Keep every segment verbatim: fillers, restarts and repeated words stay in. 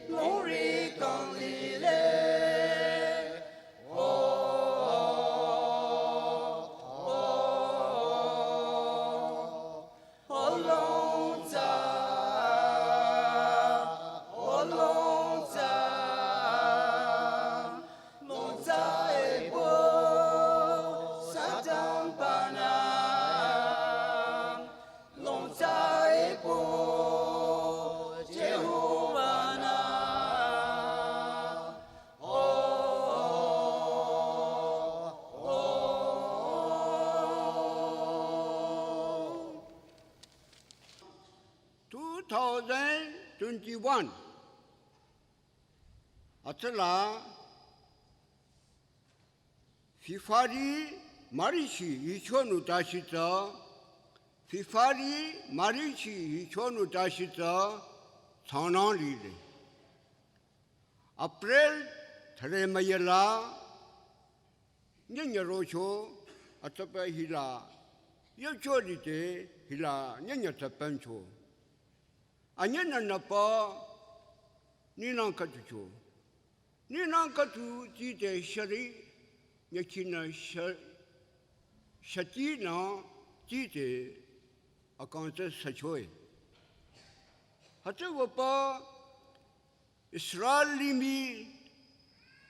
Longri kang lile. O, o, o, Longtsa, o, Longtsa, Longtsa epo, Satan pana. Longtsa epo, Jehovah na. O, o, o. Two thousand twenty-one. Hütsüla February mürichi yuchonü tashitsa, February mürichi yuchonü tashitsa, tsanang lile. April thüre müyela, nyenye rocho, atsapa hila, yocho lite hila, nyenye tsapancho. Anyenye napa, ninang katucho. Ninang katu tite shari, nyakina sha-, shati na tite akangtsa sachoe. Hütsü wapa Israel limih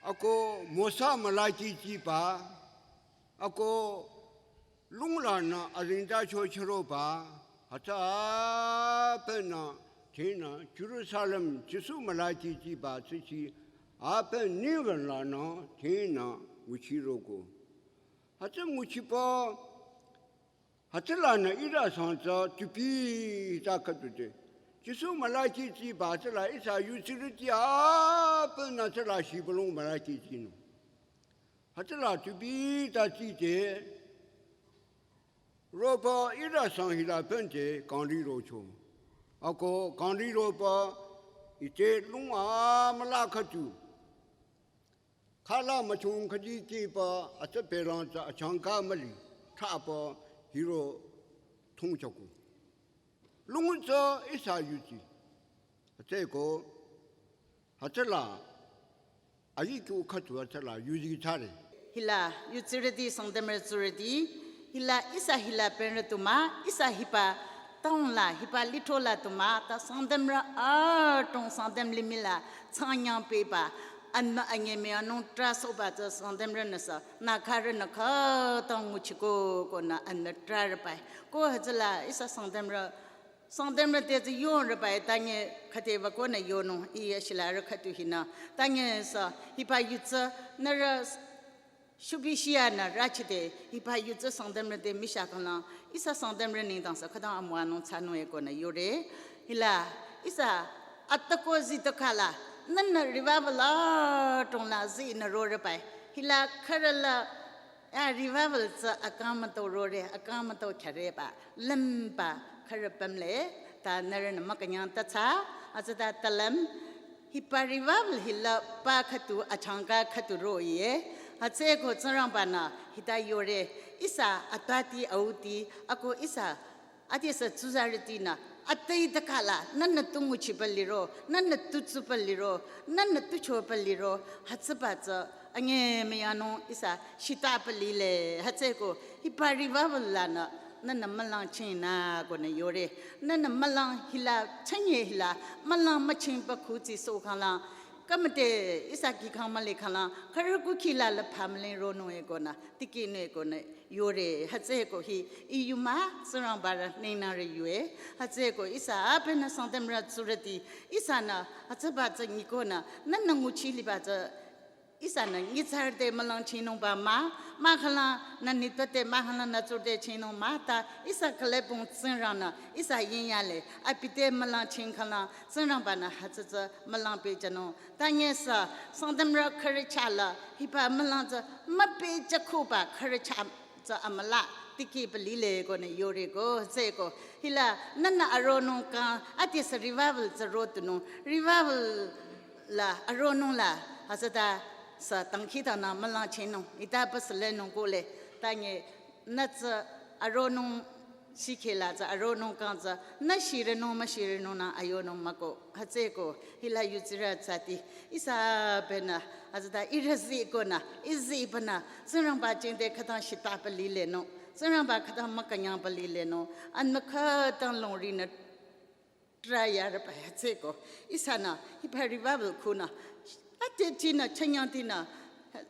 ako Mosa mülaki tiba, ako lunglanü aringda cho chüroba, hütsü apümnü, tinü, Jerusalem, Jisu mülaki tiba, tsüchi, apüm ninglang lanü, tinü, nguchiroko. Hütsü nguchiba, hütsülanü ihrü sangtsa tupi ta khütute. Jisu mülaki tiba hütsüla ihsa yutsirüti apümnü hütsüla shibülung mülaki tinung. Hütsüla tupi ta tite, roba ihrü sang hila pente kangri rocho. Ako kangri roba ite lung amüla khütu. Khala müchung khadi kiba atsa pelang tsa achangka müli, thaba hiro thongchaku. Lungtsa ihsa yuti. Hütsüeko, hütsüla, ayi kyu khütu hütsüla, yuzi thare. Hila, yutsirüti Sangtamrü tsurüti, hila, ihsa hila penrü tuma, ihsa hiba, town la, hiba litro la tuma, ta Sangtamrü atong Sangtam limih la, tsanyang peba, anma anyemüyanung trust oba tsa Sangtamrünüsü, nü kharünü khütang nguchiko, konü anma trarübai. Ko hütsüla, ihsa Sangtamrü Sangtamrü te tsü yongrübai tanye khüteba konü yonung iya shilarü khütu hinü. Tanye sü hiba yutsü nührü s-, shubi shiyanü rachide hiba yutsü Sangtamrü te misha kanglang. Ihsa Sangtamrü nengdang sü khütang amüwanung thsanung e konü yore. Hila ihsa atako zi takhala nühnü revival atong la zinü rorübai. Hila khürüla a revival tsü akang mütao rore, akang mütao khyareba, lümba, khürü pümle, ta nührünü mükünyang tatsa, atsüta talüm, hiba revival hila pa khütu, achangka khütu roye, hütsüeko Tsingrangbanü, hita yore, ihsa atati auti, ako ihsa Adesü tsuzarütinü, atai takhala, nühnü tu nguchiba liro, nühnü tu tsuba liro, nühnü tu choba liro, hütsüba tsü, anyemüyanung ihsa shitaba lile, hütsüeko, hiba revival lanü, nühnü mülang chingnü konü yore, nühnü mülang hila, chünye hila, mülang müchingba khuti sokhanglang, kümüde ihsa kihkhang mülikhanglang, khürü kukhi la la phamüling ronung e konü, tikinung e konü, yore, hütsüeko hi, i yuma, Tsingrangbarü, nengnangrü yue, hütsüeko ihsa, apümnü Sangtamrü tsurüti, ihsanü, hütsüba tsü nyikonü, nühnü nguchi liba tsü, ihsanü, nyitsarü te mülang chingnungba mah, mahkhanglang, nü nitpü te mahkhanglang nü tsurü te chingnung mah, ta, ihsa khülepung Tsingrangnü, ihsa yinyale, abi te mülang chingkhanglang, Tsingrangbanü hütsü tsü mülang pehjünung, Tanye sü, Sangtamrü khürü chah la, hiba mülang tsü, müpehjükhuba khürü chah tsü amüla, tikiba lile konü yore ko, tsüeko, hila, nühnü aronung kang, adesü revival tsü rotunung, revival la, aronung la, hütsüta, sü tangkhitanü mülang chingnung, hita pasülenung kohle, tanye, nü tsü, aronung, Shikhe la tsü aronung kang tsü, nü shirenung müshirenung nü ayonung müko. Hütsüeko, hila yutsirü tsüti. Ihsa benü, hütsüta ihrü ziko nü, izi benü, Tsingrangba jingte khütang shita pü lilenung, Tsingrangba khütang mükünyang pü lilenung, anü khütang longri nü traya rüpa hütsüeko. Ihsanü, hiba revival khunü, ate tinü, chanyang tinü,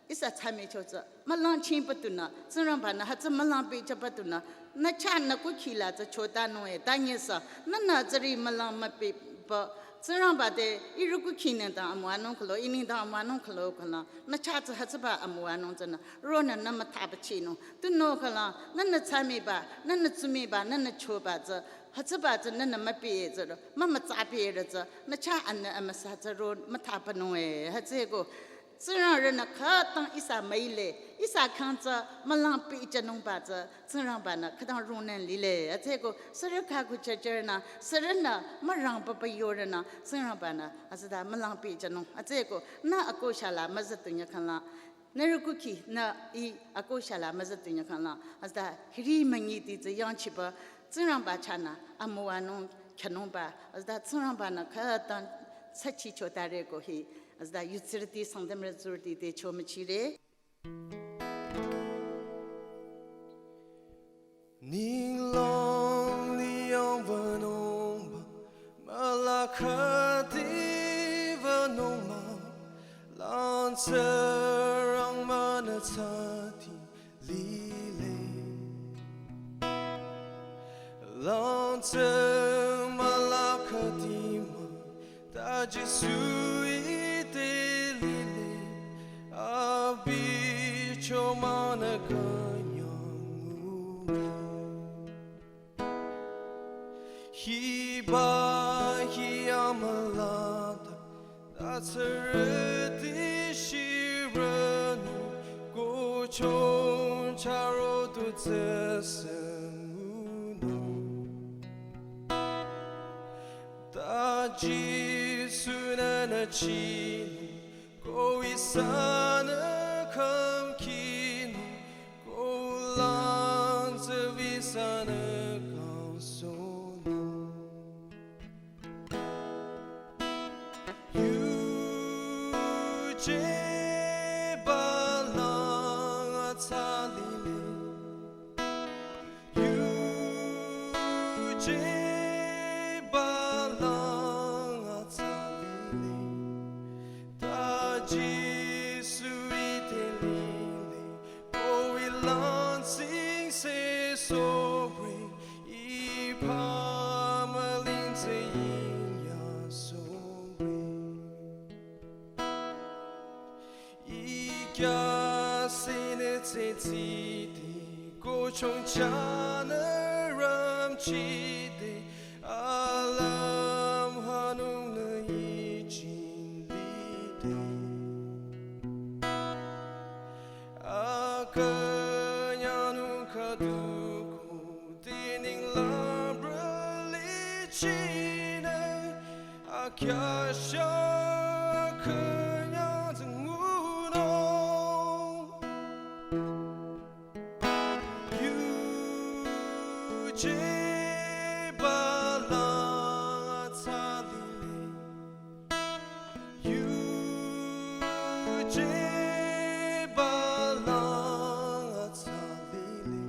ihsa tsami chotsü, mülang ching pü tunü, Tsingrangba nü, hütsü mülang pehjüba tunü, nü chah nü kukhi la tsü chotanung e, tanyesa, nünü tsüri mülang müpehba, Tsingrangba te, ihrü kukhi nengdang amüwanung khülo, inengdang amüwanung khülo khüla, nü chah tsü hütsüba amüwanung tsünü, ronü nü müthapüchinung, tunüo khüla, nünü tsamiba, nünü tsumiba, nünü choba tsü, hütsüba tsü nünü müpehjüro, mümütsapehjüro tsü, nü chah anü amüsa tsü ro müthapünung e, hütsüeko. Tsingrang rünü khütang ihsa müile, ihsa khyang tsü mülang pehjünungba tsü, Tsingrangba nü khütang rungneng lile, hütsüeko, sürü khaku chüchürünü, sürünü, mürang papa yorünü, Tsingrangba nü, hütsüta mülang pehjünung, hütsüeko, nü akosha la müzütunyü khüla, nührü kukhi nü i akosha la müzütunyü khüla, hütsüta hiri münyiti tsü yangchiba, Tsingrangba chahnü, amüwanung, khyünungba, hütsüta Tsingrangba nü khütang sachi chotareko hi, hütsüta yutsirüti Sangtamrü tsurüti te chomüchire. Ninglang liyang vanungba, mülakhati vanungba, langtsürang münü tsati lile. Langtsü mülakhati mü, ta Jisu ite lile, abi cho münü künyang ngure. Hiba hi amülata, ta tsürüti shirünü, kuchong charo tu tsüsü ngunung. Ta Jisu nünü chinung, ko ihsanü khümkinung, ko langtsü ihsanü kangsohnung. Yuje balang atsa lile. Yuje balang atsa lile. Ta Jisu ite lile. Ko ilang sing se sore. Ipa müling se inya sore. Ikya sine tsetside, kochong chanü ramchide, alam hanungnü ichin lide. Akünyangnung khüduko, tining labrü lichinü, akyasha künyang züngunung. Yuje balang atsa lile. Yuje balang atsa lile.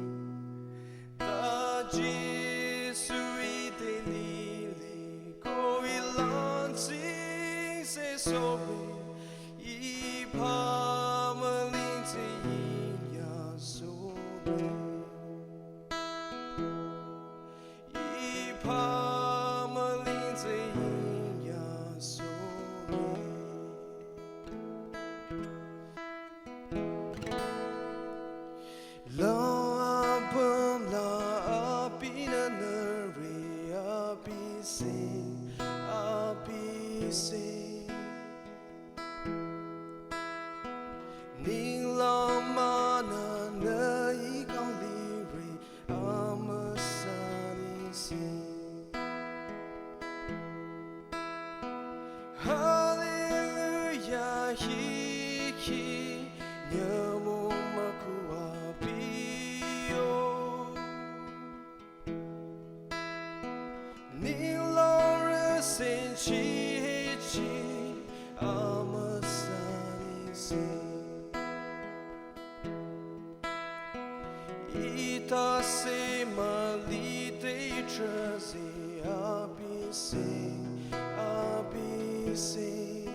Ta Jisu ite lile, ko ilang sing se sore, ipa müling se inya sore. Ipa müling se inya sore. La apüm la apinü nüre apise, apise. Ninglang manü nü ikang lire amüsanise. Hallelujah, hiki, nyamo makuwa biyo. Chichi amüsani sing. Ita se mali te trazi abi sing, abi sing.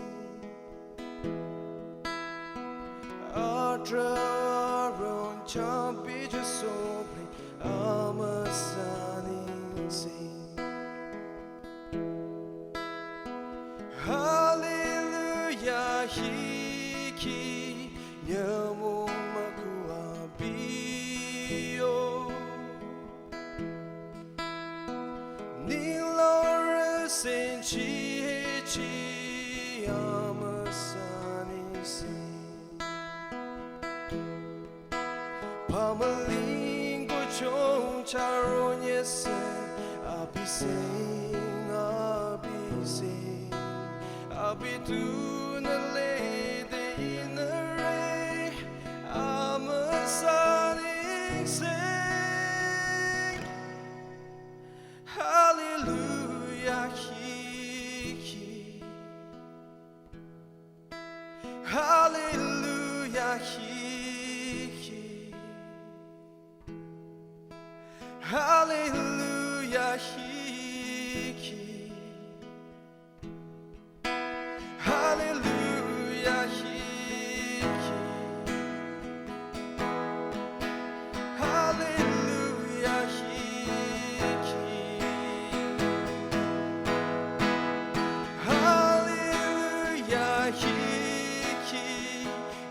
Atrarong chabi je sobre amüsani sing. Hallelujah, hiki, nyamo makuabio. Nilore senchi hechi amüsani sing. Pamalingo chong charonye se, abi sing, abi sing, abi tu na le de inare, amüsani sing. Hallelujah, hiki. Hallelujah, hiki. Hallelujah, hiki. Hallelujah, hiki. Hallelujah, hiki. Hallelujah, hiki.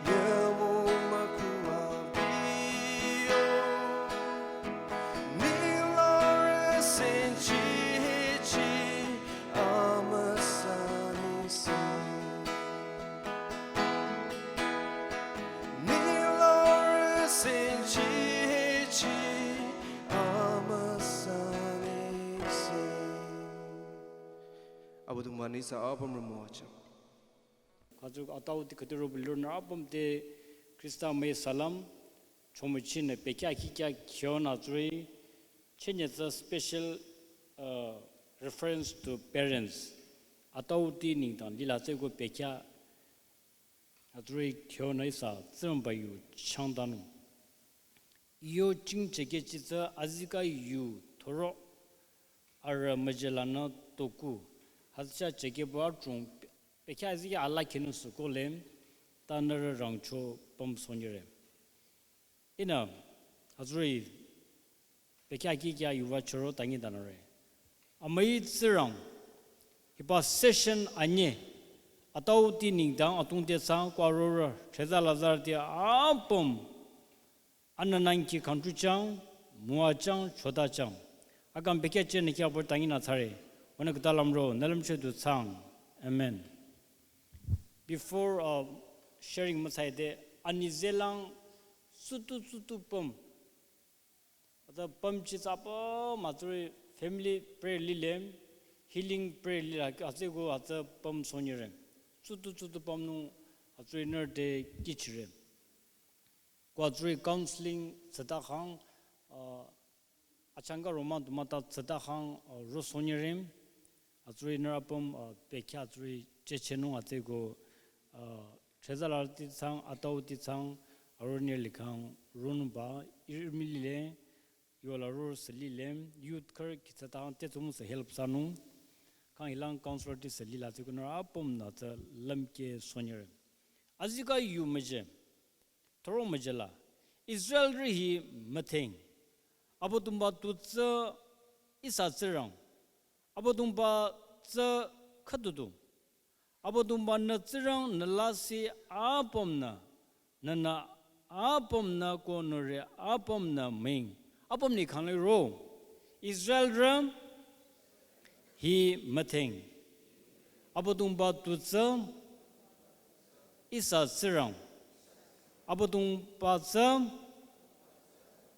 Nyamo makuabio. Nilore senchi hechi amüsani sing. Nilore senchi hechi amüsani sing. Abüdongba nüh ihsa apüm rümüwajüng. Hütsü atau ti khütürü bulur nü apüm te Khrista müi salam, chomüchinü pekya kikya kyo nü tsuri, chenye tsü special, uh, reference to parents. Atau ti nengdang lila tsü ko pekya, atsuri kyo nü ihsa Tsingrangba yu changdanung. Yo ching cheke chi tsü azika yu thoro arüh müjela nü toku. Hütsü cheke ba chung pe-, pekya azika ala kenu sükole ta nührü rangcho püm sonyire. Ihnü, azuri, pekya kikya yuva choro tangi danare. Amüi Tsingrang, hiba session anye, atau ti nengdang atung te tsang kwa rorü, treza lazar te apüm, ananang ki kangtru chang, müwa chang, chota chang. Akang pekya che nü kya bor tangi nü tsare, wana kutalam ro, nü lümche du tsang. Amen. Before, uh, sharing mütsaide, ani zelang tsutu tsutu püm. Ata püm chi tsü püm atsuri family prayer lile, healing prayer lila, atsü ko atsü püm sonyire. Tsutu tsutu püm nung atsuri nührü te kichire. Ko atsuri counseling tsüta khang, uh, achangka roman tu mata tsüta khang, uh, ro sonyire. Atsuri nührü apüm, uh, pekya atsuri chechenung atsü ko, uh, treza la ti tsang, atau ti tsang, aroni likhang, runba, irmilile, yola ro selile, youth kar ki tsüta te tsumu se help sanung, khang hilang counselor ti selila tsü ko nührü apüm nü tsü lümke sonyire. Azika yu müje, thoro müjela, Israelrü hi mütheng. Abüdongba tu tsü ihsa Tsingrang. Abüdongba tsü khüdudu. Abüdongba nü Tsingrang nü lasih apümnü, nünü apümnü ko nührü apümnü müing. Apüm ni khang liro. Israelrü hi mütheng. Abüdongba tu tsü ihsa Tsingrang. Abüdongba tsü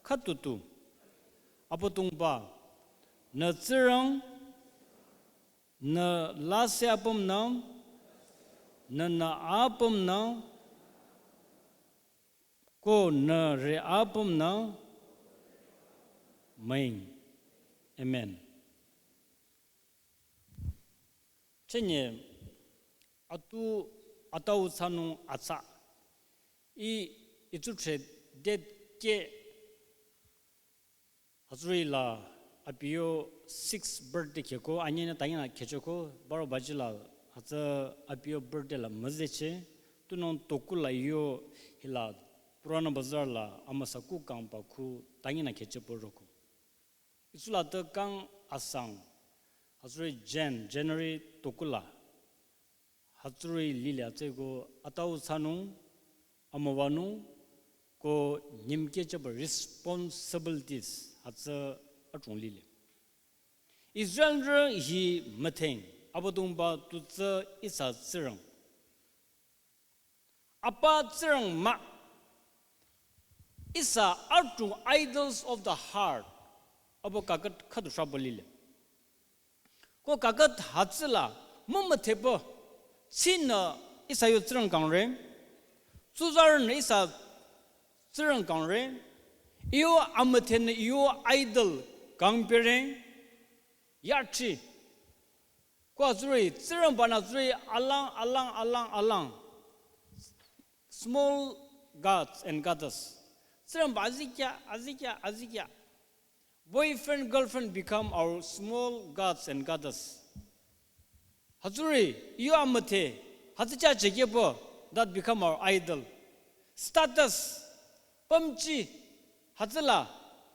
khüdudu. Abüdongba nü Tsingrang nü lasih apümnü, nünü apümnü, ko nührü apümnü, müing. Amen. Chenye atu atau thsanung atsa. I itsutre det ke hütsüri la abiyo six birthday kheko anyena tangina khechoko baro baji la hütsü abiyo birthday la müzeche tunong tokula yo hila Purana Bazar la amüsa ku kangba khu tangina kheche poroko. Isula te kang asang hütsüri Jan, January tokula hütsüri lile hütsüko atau thsanung, amüwanung, ko nyimkeh chaba responsibilities hütsü atung lile. Israelrü hi mütheng, Abüdongba tutsü ihsa Tsingrang. Apa Tsingrang mah, ihsa atung idols of the heart, abo kakat khüdu shabo lile. Ko kakat hütsüla mümüthepü tsinü ihsa yo Tsingrang kangre, tsuzarünü ihsa Tsingrang kangre, iyo amüthenü iyo idol kangpere, yachi. Ko hütsüri Tsingrangba-nü hütsüri alang, alang, alang, alang small gods and goddess. Tsingrangba azikya, azikya, azikya. Boyfriend, girlfriend become our small gods and goddess. Hütsüri, iyo amüthe, hütsü cha chekepü, that become our idol. Status, pümji, hütsüla,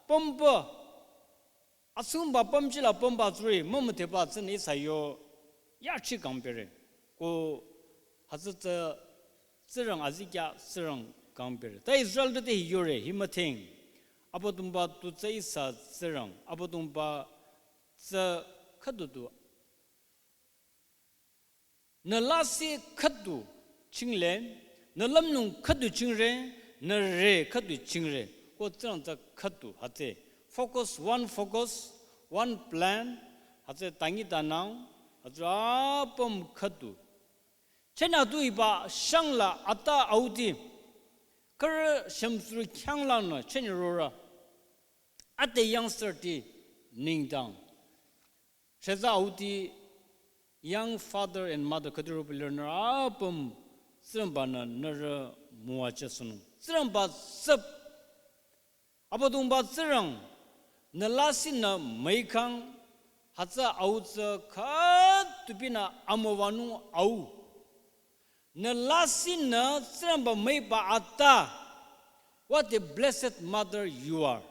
pümpü, asungba pümji la pümpü hütsüri, mümüthepü tsünü ihsa yo, yachi kangpere. Ko hütsü tsü Tsingrang azikya Tsingrang kangpere. Ta Israelrü te hi yore, hi mütheng. Abüdongba tutsü ihsa Tsingrang, Abüdongba tsü khüdu tu. Nü lasih khüdu chingle, nü lümnung khüdu chingre, nü re khüdu chingre. Ko Tsingrang tsü khüdu hütsü. Focus, one focus, one plan, hütsü tangi tanang, hütsü apüm khüdu. Chenü tu hiba shangla ata auti. Khürü shümsürü khyanglanü chenü rora. Ate youngster ti nengdang. Sheza auti young father and mother khüdu rüpü learner apüm Tsingrangba-nü nührü müwajüsohnung. Tsingrangba tsüp Abüdongba Tsingrang, nü lasih nü müikhang, hütsü au tsü khütupinü amüwanung au. Nü lasih nü Tsingrangba müiba ata, what a blessed mother you are.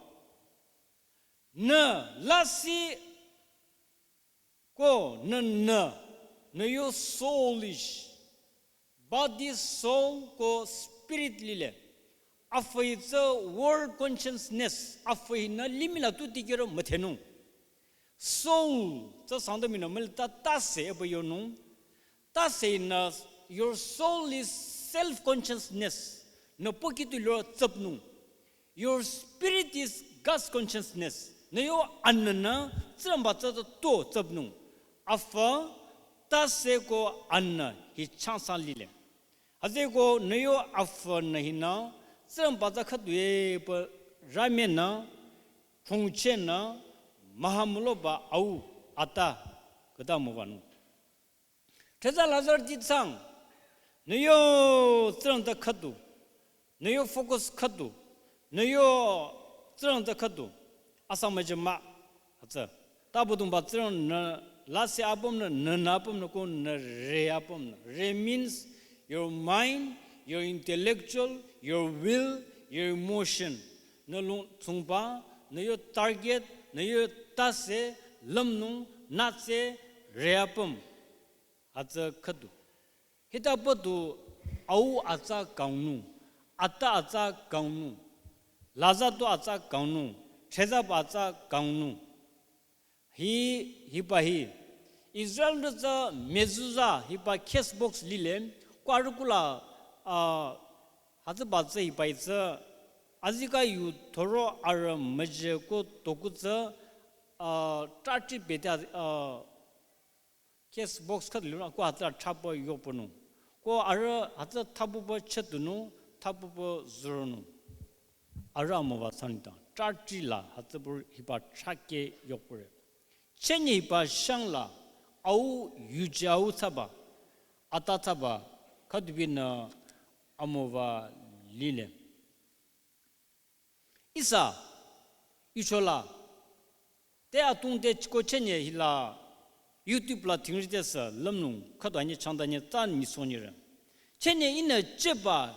Nü lasih ko nü nü, nü yo soulish, body, soul ko spirit lile. Afü hi tsü world consciousness, afü hinü limih la tu dikehrü müthenung. Soul tsü Sangtam minü müli ta tase epü yonung. Tase nü, your soul is self consciousness. Nü pohki tu liro tsüpnung. Your spirit is God's consciousness. Nü yo anünü Tsingrangba tsü tsü to tsüpnung. Afü tase ko anü hi changsa lile. Hütsüko nü yo afünü hinü Tsingrangba tsü khüdu epü ramenü, chongchenü, mühamüloba au ata khüta müwanung. Theza Lazar ti tsang, nü yo Tsingrang tsü khüdu, nü yo focus khüdu, nü yo Tsingrang tsü khüdu, asang müjema, hütsü. Ta Abüdongba Tsingrang nü lasih apümnü, nü nü apümnü ko nü re apümnü. Re means your mind, your intellectual, your will, your emotion. Nü lung tsungba, nü yo target, nü yo tase, lümnung, natse, re apüm. Hütsü khüdu. Hita pü tu au atsa kangnung, ata atsa kangnung, laza tu atsa kangnung, thezaba atsa kangnung. Hi, hiba hi. Israelrü tsü mezuzah hiba case box lile, ko arüh kula, ah, hütsüba tsü hiba hi tsü, azikeh yu thoro arüh müjeko toku tsü, ah, thirty bete, ah, case box khüdu lirü ko hütsüla thapü yohpünung. Ko arüh hütsü thapüpü chedunung, thapüpü zürünung. Arüh amüwa thsanitang. Thirty la hütsüpü hiba thake yohpüre. Chenye hiba shangla au yuje au thsaba, ata thsaba, khüdubinü amüwa lile. Ihsa, yuchola, te atung te chiko chenye hila, YouTube la thingri te sü lümnung, khüdu anyi changda nye tsa nyi sonyire. Chenye ihnü cheba,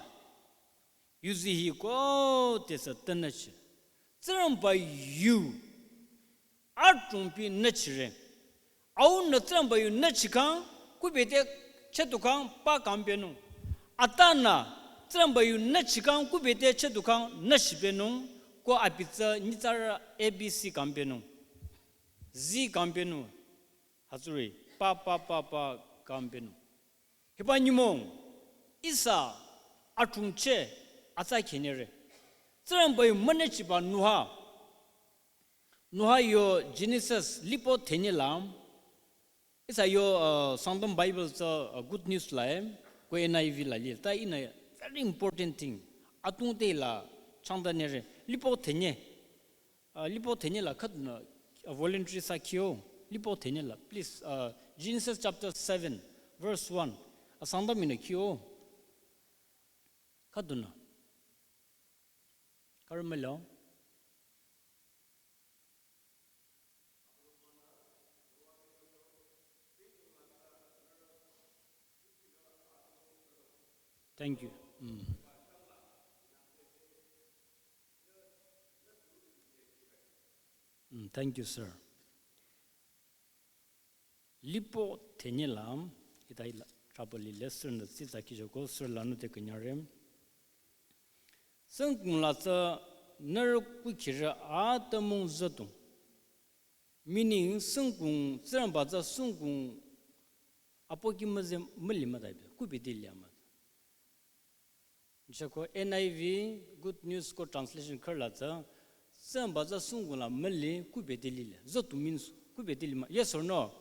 yuzi hi ko te sü tenüchi. Tsingrangba yu, atrungpi nüchire. Aunü Tsingrangba yu nüchikhang, kubete chetukhang pa kangpenung. Atanü Tsingrangba yu nüchikhang, kubete chetukhang nüshipenung, ko abi tsü nyitsarü A B C kangpenung. Z kangpenung. Hütsüri, pa, pa, pa, pa kangpenung. Hiba nyümong, ihsa atrungcheh atsa khenyire. Tsingrangba yu münüchiba Noah. Noah yo Genesis lipo thenye la. Ihsa yo, uh, Sangtam Bible tsü, uh, Good News la, eh, ko N I V la li. Ta ihnü very important thing. Atung te la changda nyire. Lipo thenye. Uh, lipo thenye la khüdunü, uh, voluntary sü kyo. Lipo thenye la. Please, uh, Genesis chapter seven, verse one. Uh, Sangtam ihnü kyo. Khüdunü. Khürü mülo. Thank you. Mm. Mm, thank you, sir. Lipo thenye la, hita hila, trouble lile, sir nü tsitsa kishoko, sir lanü te künyare. Sengkung la tsü nührü kukhirü atümung züdung. Meaning, sengkung, Tsingrangba tsü sengkung apoki müze müli mütaibe, kubete liya müta. Nchako N I V, Good News ko translation khürü la tsü, Tsingrangba tsü sengkung la müli kubete lile. Züdung means kubete lima. Yes or no?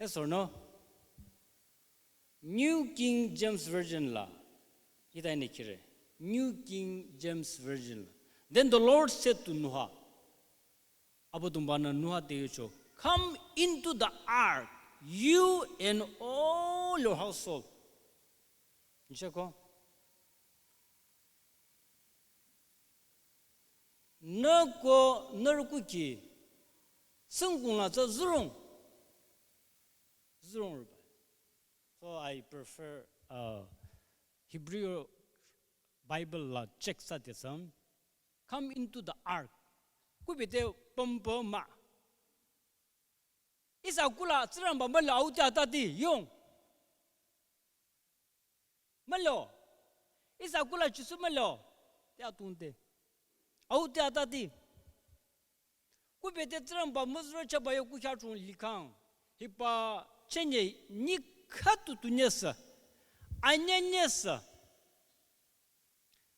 Yes or no? New King James Version la, hita ihnü kire. New King James Version la. Then the Lord said to Noah, Abüdongbanü Noah te yocho, "Come into the ark, you and all your household." Nchako? Nü ko nührü kukhi, sengkung la tsü zürong. Zürong rüba. So I prefer, uh, Hebrew Bible la check thsade sang. Come into the ark. Kubete pümpa mah. Ihsa kula Tsingrangba mülo, au te atati yong. Mülo. Ihsa kula Jisu mülo. Te atungte. Au te atati. Kubete Tsingrangba müzürü chaba yo kukhi atrung likhang. Hiba chenye nyi khüdu tunyesü. Anyenyesü.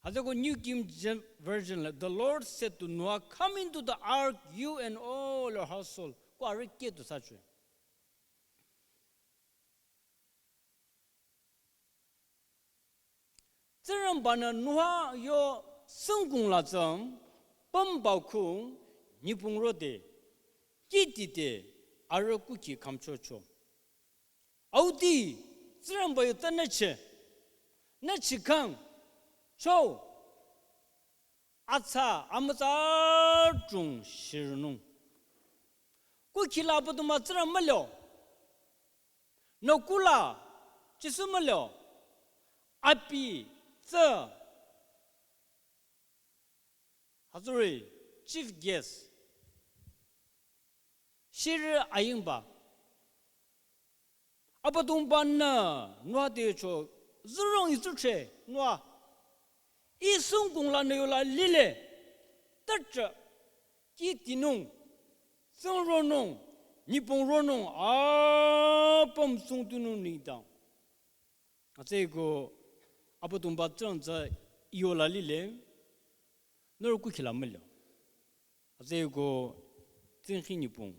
Hütsüko New King James Version la, "The Lord said to Noah, 'Come into the ark, you and all your household.'" Ko arüh keh tu thsachwe. Tsingrangbanü Noah yo sengkung la tsü pümba khu nyipung rode, kiti te arüh kukhi khümchocho. Auti, Tsingrangba yu ta nüche, nüchikhang, cho, atsa, amütsa atrung shirünung. Kukhi la Abüdongba Tsingrang mülo. Nü kula, Jisu mülo. Abi, tsü. Hütsüri, chief guest. Shirü ayingba. Abüdongbanü Noah te cho, "Zürong itsuche, Noah. Ih sengkung la nü yola lile. Tacha, kitinung, tseng ronung, nyipung ronung, apüm tsungtunung nengdang." Hütsüko Abüdongba Tsingrang tsü ih yola lile, nührü kukhi la mülo. Hütsüko tsingkhi nyipung.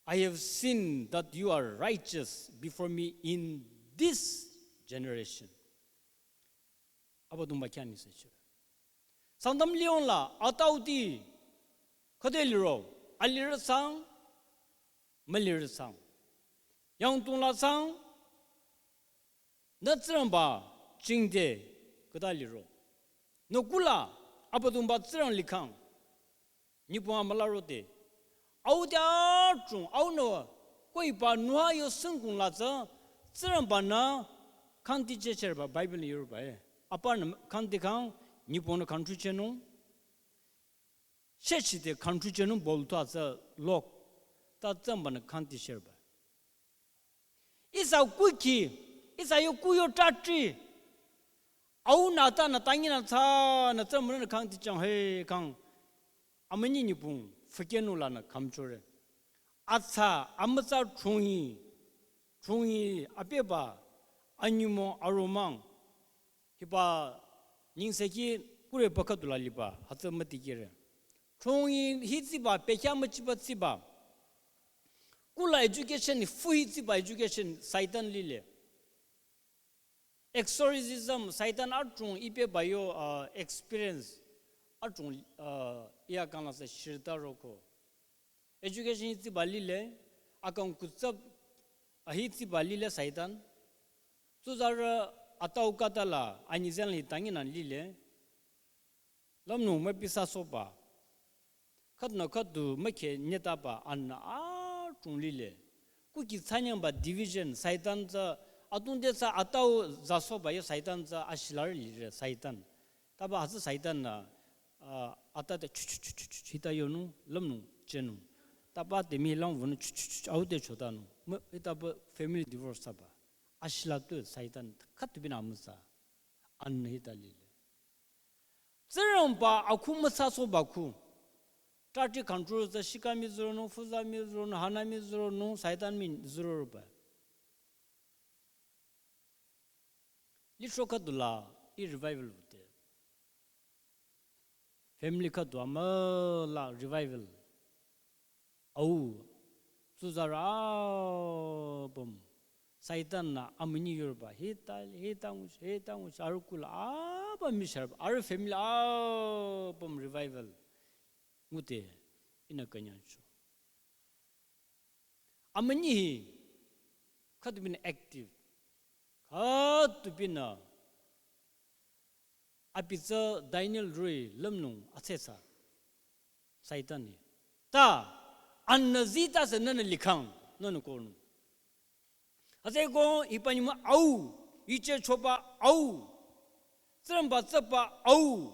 "I have seen that you are righteous before me in this generation." Abüdongba khyang ni secho. Sangtam liyong la, atauti, khode liro, alirü sang, mülirü sang. Yangdong la sang, nü Tsingrangba jingte khüta liro. Nü kula Abüdongba Tsingrang likhang. Nipong amüla rode. Au te adrong, au nü, ko iba nua yo sengkong la tsü, Tsingrangba nü kangti chehcherba Bible ni yoruba e. Apa nü kangti khang, nipong nü kangtru chehnung. Shechide kangtru chehnung bol tu atsa lok. Ta Tsingrangba nü kangti sherba. Ihsa kuki, ihsa yo kuyo tatri. Au nü ta nü tangi nü tsa nü Tsingrangba nü kangti chang he kang. Amünyi nipong, fükenu la nü kamchore. Atsa, amütsa chungi, chungi, apeba, anyimo aromang. Hiba, nyingseki, kure bakatu la liba, hütsü mütikire. Chungi, hi tsiba, pekya müchiba tsiba. Kula education, fu hi tsiba education, Satan lile. Exorcism, Satan adrong ipe bayo, uh, experience, adrong, uh, iya kang la sa shirta roko. Education hi tsiba lile, akang kutsap, uh, hi tsiba lile Satan. Tsuzarü atau kata la, anyi zen hi tangi nan lile. Lümnung müpisa soba. Khüdunü khüdu mükhe nyetaba anü adrong lile. Kuki tsanyangba division, Satan tsü, adrong te tsü atau za soba yo Satan tsü ashilar lire Satan. Taba hütsü Satan nü, a, ata te chu chu chu chu chu chu hita yonung, lümnung, chehnung. Taba te mi lang wünung chu chu chu chu au te chotanung. Mü, hitaba family divorce saba. Ashila tu Satan, khüdu binü amüsa. Anü hita lile. Tsingrangba akhu mütsa soba khu. Tati control tsü shikami züronung, fuzami züronung, hanami züronung, Satan mi züroroba. Litro khüdu la, i revival bute. Family khüdu amüla revival. Au, tsuzarü apüm, Satan nü amünyi yorba, hita, hita nguchi, hita nguchi, arüh kula apüm misharba, arüh family apüm revival. Ngute, ihnü künyancho. Amünyi hi, khüdu binü active, khüdu binü Abi tsü Daniel rui lümnung atsatsa. Satan ni. Ta, anü zita se nünü likhang, nünü konung. Hütsüeko hiba nyümong au, iche choba au. Tsingrangba tsüba au.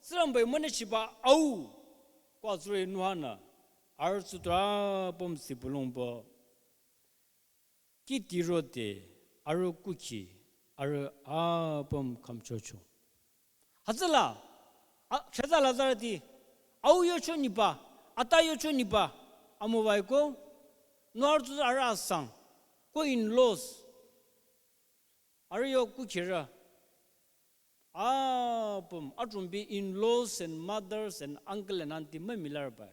Tsingrangba münüchiba au. Kwa zure nuhanü. Arüh tsutra püm sibulongbo. Kih tirode arüh kuki, arüh apüm khümchocho. Hütsüla, a, sheza lazarüti, au yocho nyiba, ata yocho nyiba, amüwaiko, nü arüh tsuza arüh asang, ko in-laws, arüh yo kukirü, apüm, adrongbi in-laws and mothers and uncle and auntie mümilarba.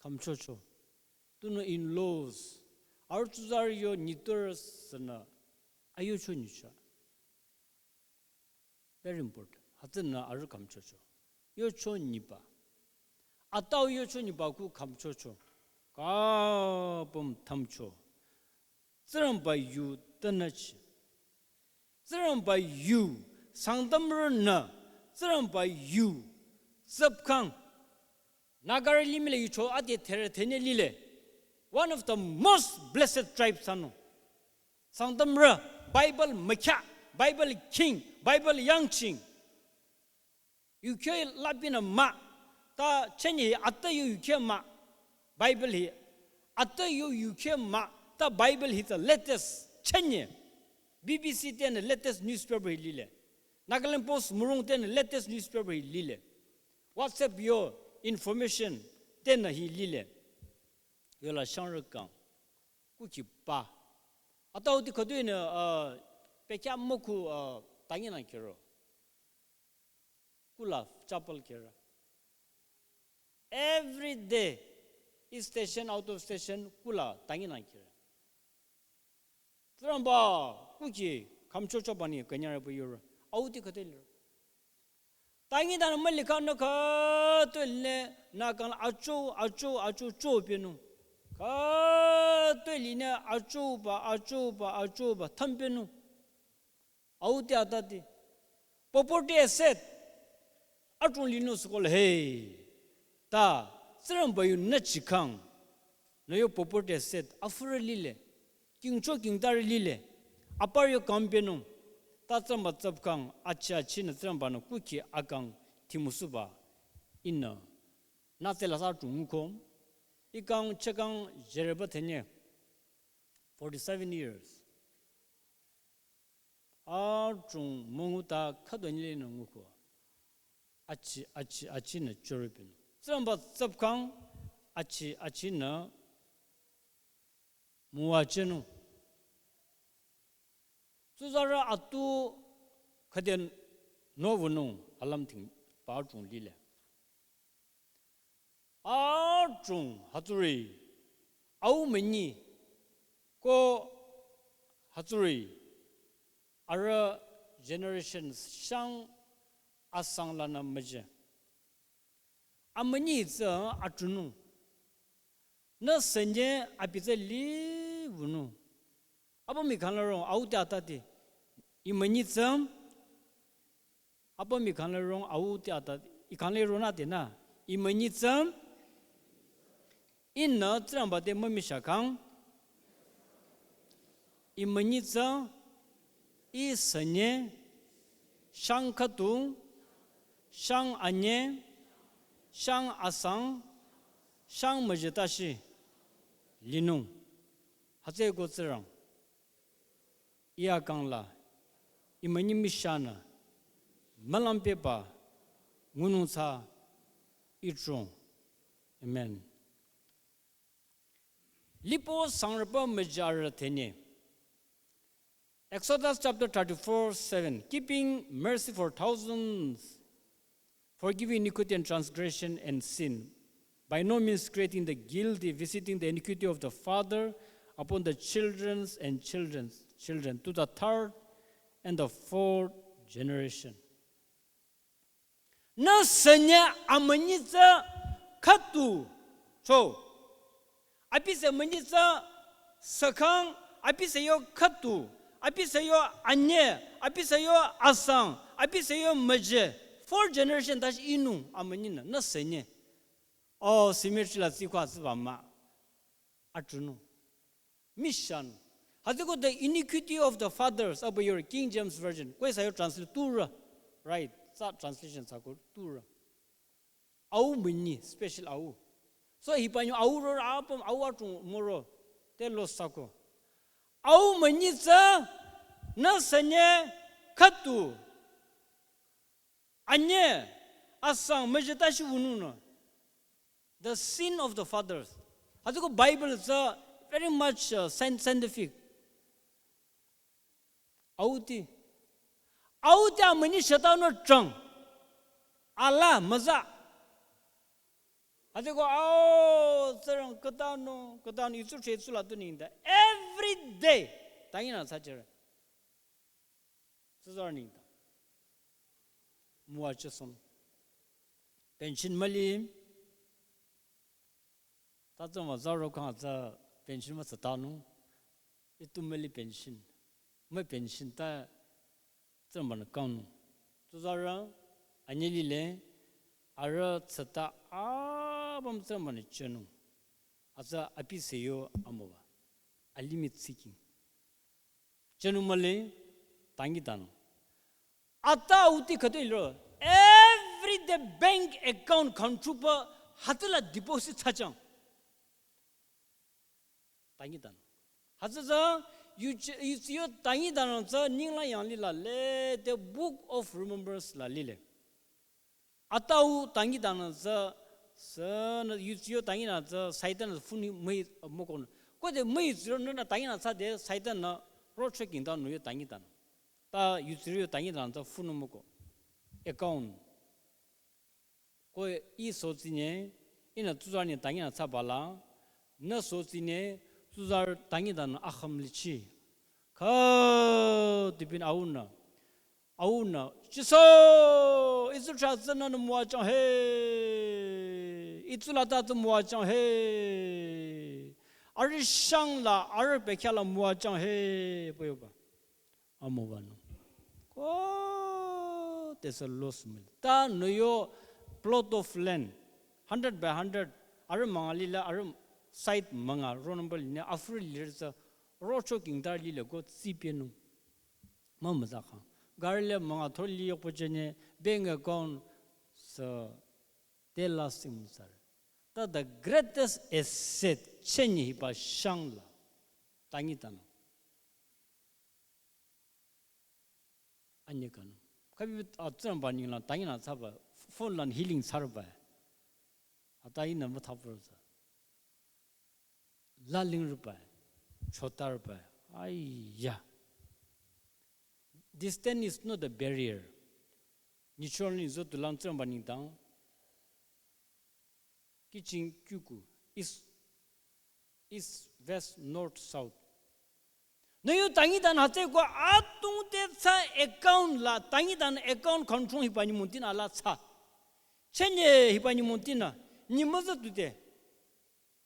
Khümchocho. Tunüo in-laws. Arüh tsuzarü yo nyiturü sünü. Ayocho nyicha. Very important. Hütsünü arüh khümchocho. Yocho nyiba. Atau yocho nyiba ku khümchocho. Kapüm thümcho. Tsingrangba yu tünüchi. Tsingrangba yu, Sangtamrünü, Tsingrangba yu, tsüpkhang. Nagarü limih la yucho ade therü thenye lile. One of the most blessed tribes anung. Sangtamrü, Bible mükya, Bible king, Bible yangching. Yukhe lapinü mah, ta chenye hi ata yo yukhe mah, Bible hi, ata yo yukhe mah, ta Bible hi tsü latest chenye. B B C tenü latest newspaper hi lile. Nagaland Post murung tenü latest newspaper hi lile. WhatsApp yo information tenü hi lile. Yola shangrü kang. Kuki pa. Atau ti khüdu inü, uh, pekya müku, uh, tangi nang kiro. Kula chapel kira. Every day, in station, out of station, kula tangi nang kira. Tsingrangba, kuki, khümchocho bani, künyarü bu yoro. Auti khüte liro. Tangi dan mali ka no ka to le, na kang acho, acho, acho, cho pinu. Khütoi linü achoba, achoba, achoba, thümpenung. Au te atati. Property asset. Adrong linung sükol he. Ta, Tsingrangba yu nü chikhang. Nü yo property asset. Afürü lile. Kingcho kingtarü lile. Aparü yo kangpenung. Ta Tsingrangba tsüpkhang. Achi achinü Tsingrangba nü kuki akang timusuba. Ihnü. Nü tsela sa chunguko. Ikang chekang jereba tenye. Forty-seven years. Adrong müngu ta khüdu nyile nü nguko. Achi, achi, achinü choripin. Tsingrangba tsüpkhang achi, achinü müwajünung. Tsuzarü atu khüden nowünung alamting pa adrong lile. Adrong hütsüri au münyi ko hütsüri arüh generation shang asang lanü müjü. Amünyi tsü atunung. Nü sünye abi tsü li wünung. Abo mi khanla rong au te atati. Ih münyi tsü. Abo mi khanla rong au te atati. Ih khanla rong na te na. Ih münyi tsü. Ihnü Tsingrangba te mümishakang. Ih münyi tsü. Ih sünye. Shang khüdu. Shang anye. Shang asang. Shang müjü tashi. Linung. Hütsüeko Tsingrang. Ih akang la, ih münyi mishanü, mülampeba, ngunung tsü, ih trong. Amen. Lipo sangrüba müjarü tenye. Exodus chapter thirty-four seven. Keeping mercy for thousands, forgiving iniquity and transgression and sin, by no means creating the guilty, visiting the iniquity of the father upon the children's and children's children to the third and the fourth generation. Nü sünye amünyi tsü khüdu cho. Abi sü münyi tsü sükhang, abi sü yo khüdu, abi sü yo anye, abi sü yo asang, abi sü yo müjü. Four generation tashi inung amünyinü, nü sünye. O, cemetery la tsikwa tsiba mah. Atunung. Mishanü. Hütsüeko the iniquity of the fathers, abo your King James Version. Ko ihsa yo translate turü. Right. Tsü translation thsako turü. Au münyi, special au. So hiba nyo au rorü apüm au atung müro. Te lo thsako. Au münyi tsü nü sünye khüdu. Anye, asang, müjü tashi wünungnü. The sin of the fathers. Hütsüeko Bible tsü very much uh, scien- scientific. Auti. Auti amünyi shütanü chang. Ala müza. Hütsüeko au Tsingrang khütanü, khütanü itsu che itsu la tu nengdang. Every day. Tangi nü thsajüre. Tsuzarü nengdang. Müwajüsohng. Pension müli. Ta Tsingrangba zaro kang tsü pension müthsatanung. Itu müli pension. Mü pension ta Tsingrangba-nü kangnung. Tsuzarü anye lile arüh thsata apüm Tsingrangba-nü jünung. Hütsü abi sü yo amüba. Alimih tsiking. Jünung mühle, tangi tanung. Ata auti khütoi liro. Every day bank account kangtrupa hütsüla deposit thsajüng. Tangi tanung. Hütsü tsü, yu ch- yu tsiyo tangi tanung tsü, ninglang yanglih la le, the book of remembrance la lile. Atau tangi tanü tsü, sünü yu tsiyo tangi tanü tsü, Satan-nü phone müi müko. Ko de müi tsiyo nünü tangi tanü tsü de Satan-nü rocho king tanü yo tangi tanü. Ta yu tsiyo tangi tanü tsü phone müko. Account. Ko ih sotsinye, ihnü tsuzarü ni tangi tanü tsü bala, nü sotsinye, tsuzarü tangi tanü akham lichi. Khüdubinü aunü. Aunü, Jisu, itsu cha tsünü nü müwajüng he. Itsu la ta tsü müwajüng he. Arüh shang la, arüh bekhyah la müwajüng he pü yoba. Amüwanung. Ko, there's a loss mil. Ta nü yo plot of land, hundred by hundred, arüh münga lile, arüh side münga, roll number line, afü lirü tsü, rocho kingdar lile ko tsipienung. Mümüzakang. Gari le münga tholi yokpo chenye, bank account, so, te lasting müsar. Ta the greatest asset, chenye hiba shang la. Tangi tanü. Anye kanü. Kabi, a, Tsingrangba ninglang tangi nü thsaba, phone lan healing thsarba. Ata ihnü müthapur tsü. Lalingrüba. Chotarba. Aiya. Distance is not a barrier. Nyichon ni zo tulang Tsingrangba ningtang. Kiching kyuku. East, east, west, north, south. Nü yo tangi tanü hütsüeko atung te tsü account la, tangi tanü account control hiba nyümong tinü ala tsü. Chenye hiba nyümong tinü, nyümong zütu te.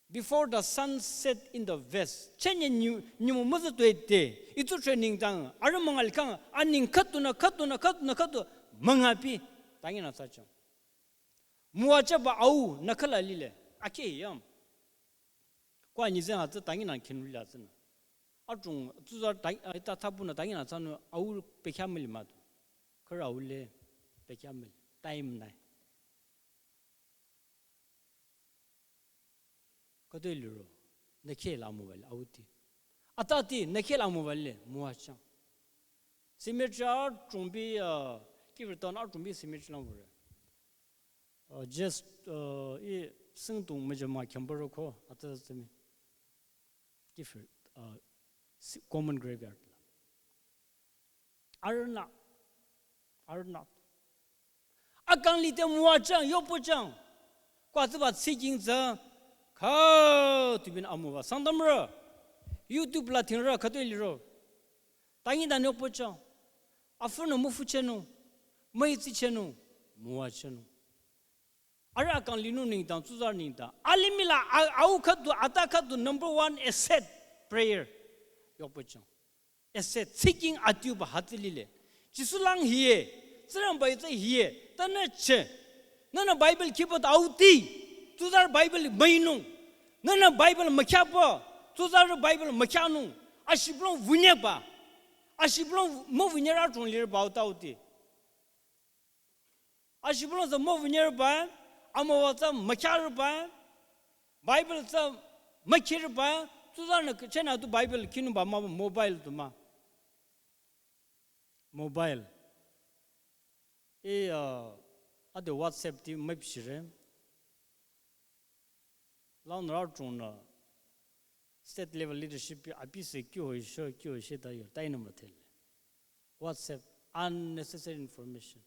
Before the sun set in the west. Chenye nyi-, nyümong müzütu ete. Itsu training tang, arüh münga likang, aning khüdu nü, khüdu nü, khüdu nü, khüdu, münga pi, tangi nü tsü chang. Müwajüba au, nü khala lile. Ake yam. Kwa nyi zeng hütsü tangi nü khinuli la tsünü. Atung, tsuzarü tangi, a, ita thapünü tangi nü tsünü au bekhyah müli mah tu. Khürü au le bekhyah müli. Time nü. Khütoi liro. Nü kheh la müwale, au ti. Ata ti, nü kheh la müwale, müwajüng. Cemetery atung bi, a, Kivirton atung bi cemetery lang vore. Uh, just, uh, i singtung müjema khyambaro ko, ata tsümi. Different, uh, si-, common graveyard la. Arühnü, arühnü. Akang lide müwajüng, yopüjüng. Kwa tsüba tsiking tsü, kha tubin amüwa. Sangtamrü, YouTube la tingrü khütoi liro. Tangi tanü yopüjüng. Afünü müfuchehnung, müitsichenung, müwajüng. Arüh akang linung nengdang, tsuzarü nengdang. Alimih la, a-, au khüdu, ata khüdu, number one asset, prayer. Yopüjüng. Asset, tsiking adiuba hütsü lile. Jisu lang hiye, Tsingrangba yu tsü hiye, tanü che. Nünü Bible khipü ta au ti, tsuzarü Bible müinung. Nünü Bible mükhyapü, tsuzarü Bible mükhyanung. Ashibülung wünyeba. Ashibülung müwünyerü atung lirüba au ta au ti. Ashibülung tsü müwünyerüba, amüwa tsü mükhyaroba, Bible tsü mükhirüba, tsuzarünü kh-, chenü tu Bible khinungba mah mobile tu mah. Mobile. E, uh, ade WhatsApp ti müpshire. Langnürü atungnü state level leadership pi abi se kyo ho isho, kyo ho ishe ta yo, ta inü müthele. WhatsApp, unnecessary information.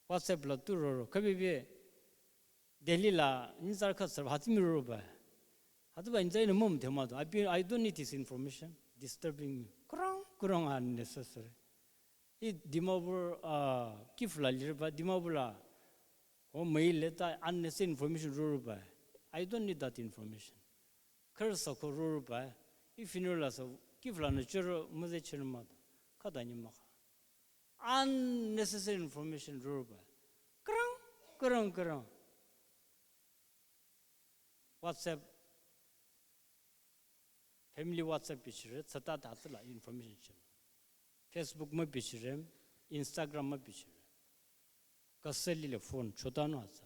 WhatsApp la tu roro, kabi bi Delhi la nyitsarü kha sar hütsü mi roroba. Hütsüba nyitsarü inü mümüdhe mah tu. I be-, I don't need this information, disturbing me. Kurang, kurang unnecessary. I Dimapur, ah, Kiphire la lirüba, Dimapur la. O müile ta unnecessary information roroba. I don't need that information. Khürü sü ko roroba. I funeral la sü Kiphire lanü chüro müze chüro mah tu. Khüta nyi mah kha. Unnecessary information roroba. Kurang, kurang, kurang. WhatsApp, family WhatsApp bichire, tsüta ta tsüla information chire. Facebook mübichire, Instagram mübichire. Kasü lile phone chotanung atsa.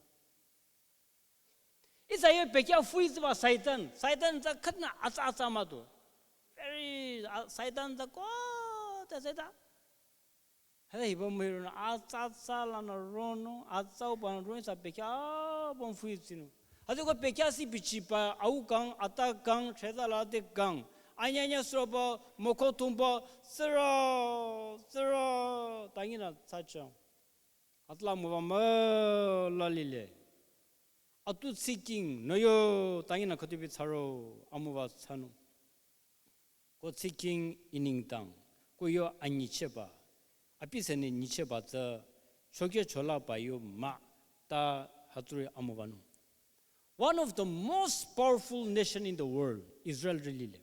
Ihsa yo bekhyah füi tsüba Satan. Satan tsü khütnü atsa atsa mah tu. Very, a, Satan tsü ko, ta Satan. Hütsü hiba müironü atsa atsa lanü ronung, atsa ubanü ronung ihsa bekhyah apüm füi tsinung. Hütsüko bekhyah si bichiba au kang, ata kang, threza la te kang. Anyanya sürüba, mükho thungba, sürü, sürü, tangi nü tsü chang. Atla müba müla lile. Atu tsiking, nü yo, tangi nü khütubi tsaro, amüba tsanung. Ko tsiking inengdang, ko yo anyicheba, abi seni nyicheba tsü, chokye cholaba yo mah, ta hütsüri amübanung. One of the most powerful nation in the world, Israel rü lile.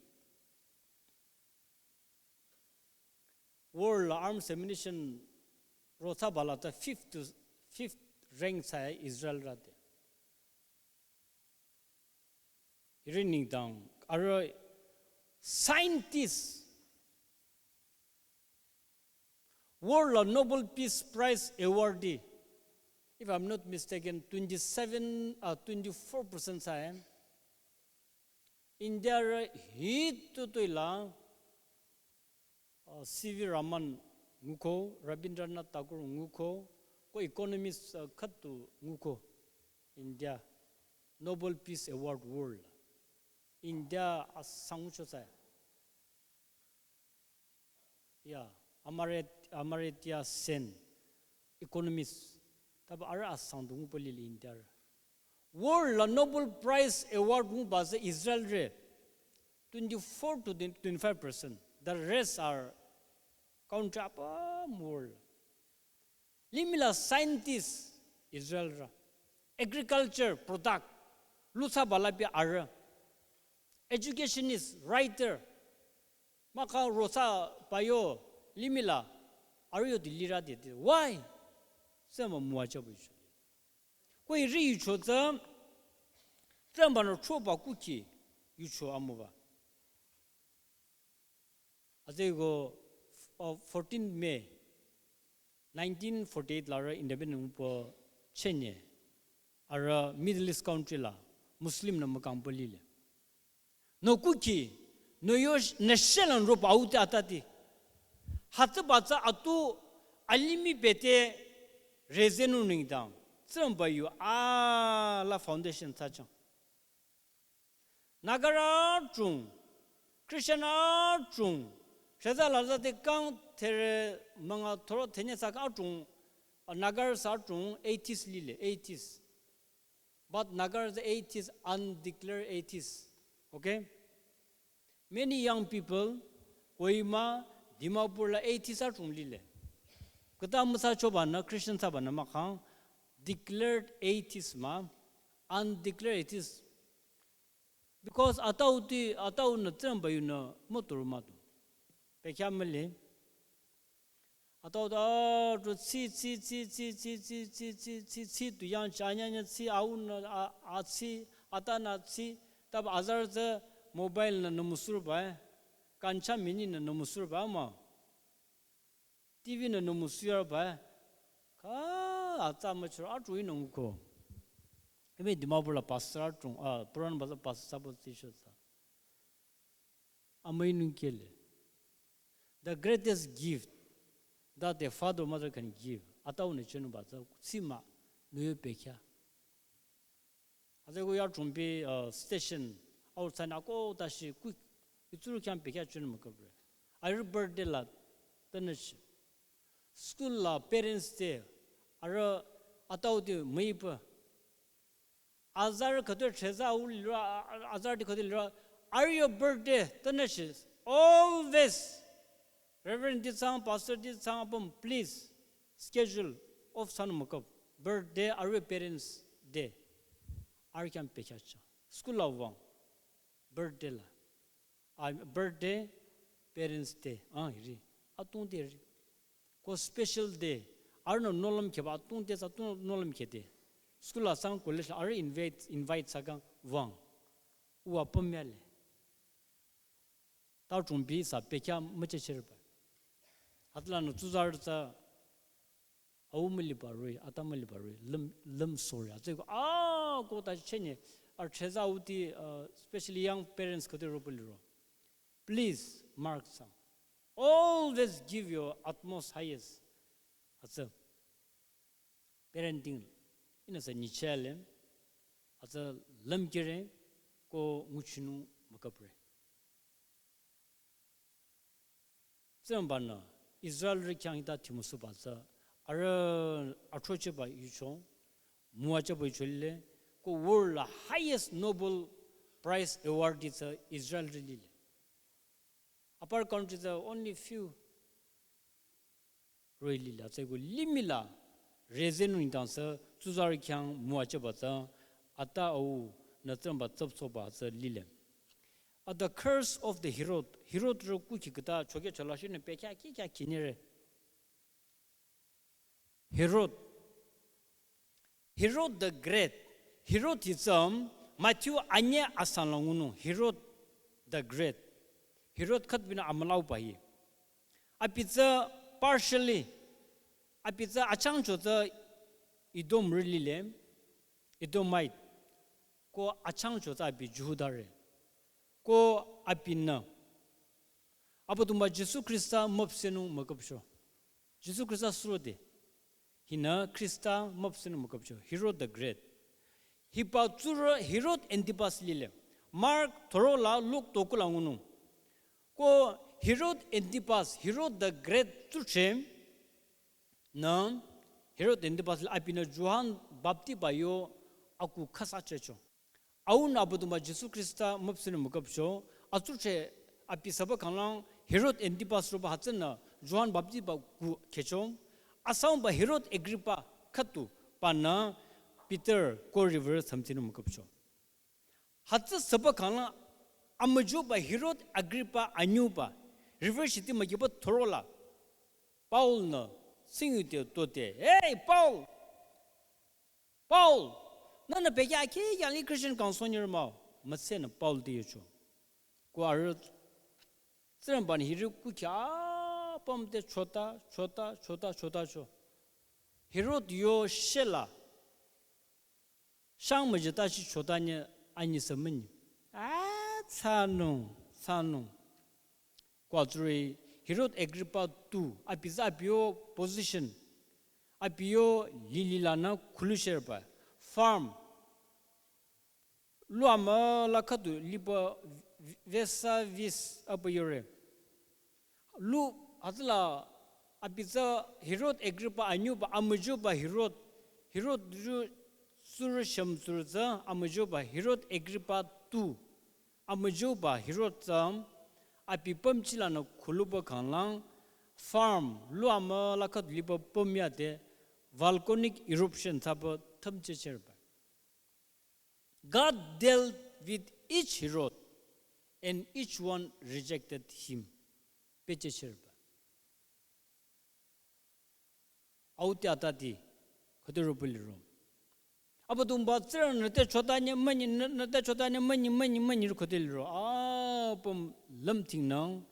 World la arms ammunition rotsa bala ta fifth to fifth rank thsa Israel rü te. Hiri nengdang arüh scientist, world la Nobel Peace Prize awardee, if I'm not mistaken, twenty-seven or twenty-four percent thsa. India rü hitutoi la, uh, C V Raman nguko, Rabindranath Tagore nguko, ko economist, uh, khüdu nguko, India Nobel Peace Award world. India asang ngucho thsa. Ya, Amaret-, Amartya Sen, economist. Taba arüh asang du nguba lile India rü. World la Nobel Prize Award nguba tsü Israel rü, twenty-four to twenty-five percent. The rest are country apüm world. Limih la scientist Israel rü. Agriculture product luthsa bala bi arüh. Educationist, writer. Mahkhang rotsa bayo limih la arüh yo di lirü te te. Why? Sema müwajüba yucho. Ko hiri yucho tsü, Tsingrangba-nü choba kukhi yucho amüba. Hütsüeko, uh, fourteen May nineteen forty-eight la arüh independent nguba chenye, arüh Middle East country la Muslim nü mükangba lile. Nü kukhi, nü yo sh-, nü shelan roba au te atati. Hütsüba tsü atu alimih bete rezenu nengdang, Tsingrangba yu ala foundation thsachang. Nagarü adrong, Christian adrong, sheza laza te kang tere münga thoro tenye thsa kang adrong, uh, Nagarü sü adrong atheist lile, atheist. But Nagarü sü atheist, undeclared atheist. Okay? Many young people, Kohima, Dimapur la atheist adrong lile. Khüta müthsachoba nü, Christian thsaba nü mahkhang, declared atheist mah, undeclared atheist. Because atau ti, atau nü Tsingrangba yunü müturu mah du. Pekya mühle. Atau ta, ah, tu tsi, tsi, tsi, tsi, tsi, tsi, tsi, tsi, tsi, tu yang cha nya nya tsi, au nü, a, a tsi, ata nü tsi, taba azarü tsü mobile nü nü müsur ba, eh. Kancha mini nü nü müsur ba mah. T V nü nü müsur ba, eh. Kha, atsa müchur, a tu inung ko. Eme Dimapur la pastor adrong, ah, Puran Bazar pastor sabo tsi sho sa. Amüi nung kele. The greatest gift that a father or mother can give. Atau nü chenu ba tsü, tsi mah, nü yo pekya. Hütsüeko ya chungpi, uh, station, outside ako tashi, quick, itsuru khyang pekya chenu müküpre. Arüh birthday la, tanashi. School la, parents day, arüh atau te müipa. Azarü khütoh cheza au lirü, a-, a-, azarü ti khütoh lirü, arüh yo birthday, tanashi, always, Reverend ti tsang, Pastor ti tsang apüm, please, schedule off thsanung müküp, birthday, arüh parents day, arüh khyang pekya cha. School la wüng, birthday la. Ah, birthday, parents day, ah, hiri. Atung te hiri. Ko special day, arühnü nohlüm kheba, atung te sa, atung nohlüm khede. School la sang college la, arüh invite, invite thsa kang wüng. Uwa pümyale. Ta chungpi sü pekya müchehcheh ba. Hütsülanü tsuzarü tsü au müliba roh-i, ata müliba roh-i, lüm, lüm sorü. Hütsüeko, ah, ko ta chenye, arüh cheza au ti, uh, especially young parents khütoh roh-i pü liro. Please, mark thsa. Always give your utmost highest. Hütsü. Parenting, ihnü sü nyichehale, hütsü lümkire, ko nguchinung müküpre. Tsingrangba-nü Israelrü khyang hita thimüsuba tsü, arüh athrochehba yucho, müwajüba yucho lile, ko world la highest Nobel Prize awardee tsü Israelrü lile. Apar country tsü only few roh-i lile, hütsüeko limih la rezenung nengdang sü tsuzarü khyang müwajüba tsü, ata au nü tsümba tsüpsoba tsü lile. At the curse of the Herod, Herod ro kuki kita choke chola shi nü pekya ki kya kinire. Herod. Herod the Great. Herod hi tsüm Matthew anye asang la ngunung. Herod the Great. Herod khatbinü amülau pahi. Abi tsü partially. Abi tsü achangcho tsü Edom ri lile. Edomite. Ko achangcho tsü abi Jihudare. Ko abinü Abüdongba Jisu Khrista müpsehnung müküpcho. Jisu Khrista sürode. Hinü Khrista müpsehnung müküpcho. Herod the Great. Hiba tsurü Herod Antipas lile. Mark thorola Luke tokula ngunung. Ko Herod Antipas, Herod the Great tsuche. Nü Herod Antipas lile abinü Johan Baptiba yo aku khasa checho. Aunü Abüdongba Jisu Khrista müpsehnung müküpcho, atsuche abi süba khanglang Herod Antipas roba hütsünü Johan Baptiba ku khecho, asangba Herod Agrippa khüdu banü Peter ko river samtsinung müküpcho. Hütsü süba khanglang amüjoba Herod Agrippa anyüba river shiti mükiba thorola Paul nü singyute tote, "Hey, Paul! Paul, nünü pekya ki yanli Christian council nyir mah?" Mütsenü Paul te yocho. Ko arüh Tsingrangbanü hiri kukya apüm te chota, chota, chota, chota cho. Herod yo shela. Shang müjita shi chota nye anyi sü münyi. A, tsanung, tsanung. Ko atsuri Herod Agrippa two, abi tsü abi yo position, abi yo lili lanü khulu sherba, farm, lu amüla khüdu liba Vesuvius apü yore. Lu hütsüla abi tsü Herod Agrippa anyüba amüjoba Herod, Herod ju sürü shüm sürü tsü amüjoba Herod Agrippa two, amüjoba Herod tsü abi pümchilanü khuluba khanglang farm lu amüla khüdu liba püm yade volcanic eruption thsaba thümche cherba. God dealt with each Herod, and each one rejected him. Pehchehcherba. Auti atati, khütürü püliro. Abüdongba Tsingrang nüte chotanye münyi, nü-, nüte chotanye münyi, münyi, münyi khütürü liro. Apüm lümthingnang,